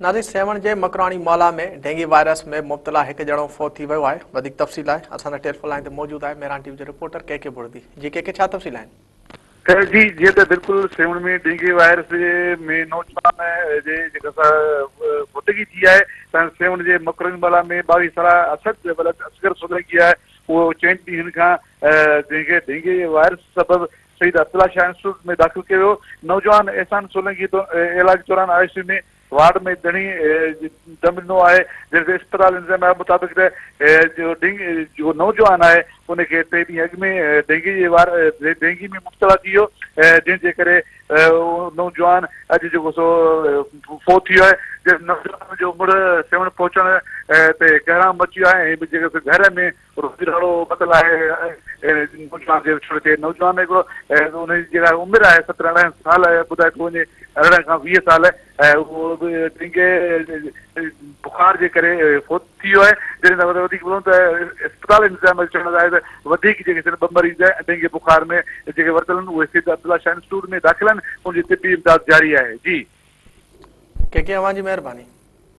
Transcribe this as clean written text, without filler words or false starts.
ناظرين سيوهڻ جي مڪراني مولا ۾ ڊينگي وائرس ۾ مبتلا هڪ ڄڻو فوت ٿي ويو آهي. وڌيڪ تفصيل لاء اسان سان ٽيليفون لائين تي موجود آهي مهراڻ ٽي وي جو رپورٽر ڪي ڪي بڙدي. جي ڪي ڪي ڇا تفصيل آهن؟ جي جيئن ته بلڪل سيوهڻ ۾ ڊينگي وائرس ۾ نوجوان جي جيڪا سا فوتگي ٿي آهي ته سيوهڻ جي مڪراني مولا ۾ 22 سالا اسد ولد اصغر سولنگي آهي اهو چئن ڏينهن کان جنهن کي ڊينگي وائرس سبب سيد عبدالله شاهه انسٽيٽيوٽ ۾ داخل ڪيو ويو. نوجوان احسان سولنگي علاج دوران آء سي يو ۾ وارڊ ۾ ڌڻي دم ڏنو آهي، جڏهن ته اسپتال انتظاميا مطابق ته جيڪو نوجوان آهي ان کي ٽي ڏينهن اڳ ۾ ڊينگي جي وار ڊينگي ۾ مبتلا ٿي ويو جنهن جي ڪري نوجوان اڄ جيڪو سو فوت ٿي ويو آهي. جڏهن نوجوان جو مڙهه سيوهڻ پهچڻ تي ڪهرام مچي ويو آهي ۽ جيڪو سو گهر ۾ روڄ راڙو متل آهي نوجوان جي وڇوڙي تي نوجوان هڪڙو ان جي جيڪا عمر آهي 17 18 سال ٻڌائي ٿو وڃي 18 کان 20 سال اهو به ڊينگي بخار جي ڪري فوت ٿي ويو آهي. جڏهن ته وڌيڪ ٻڌون ته اسپتال انتظاميا جو چوڻ آهي ته وڌيڪ جيڪي سن 2 مريض ڊينگي بخار ۾ جيڪي ورتل آهن اهي سيد عبدالله شاهه انسٽيٽيوٽ ۾ داخل آهن ان جي طبي امداد جاري آهي. جي ڪي ڪي اوهان جي مهرباني.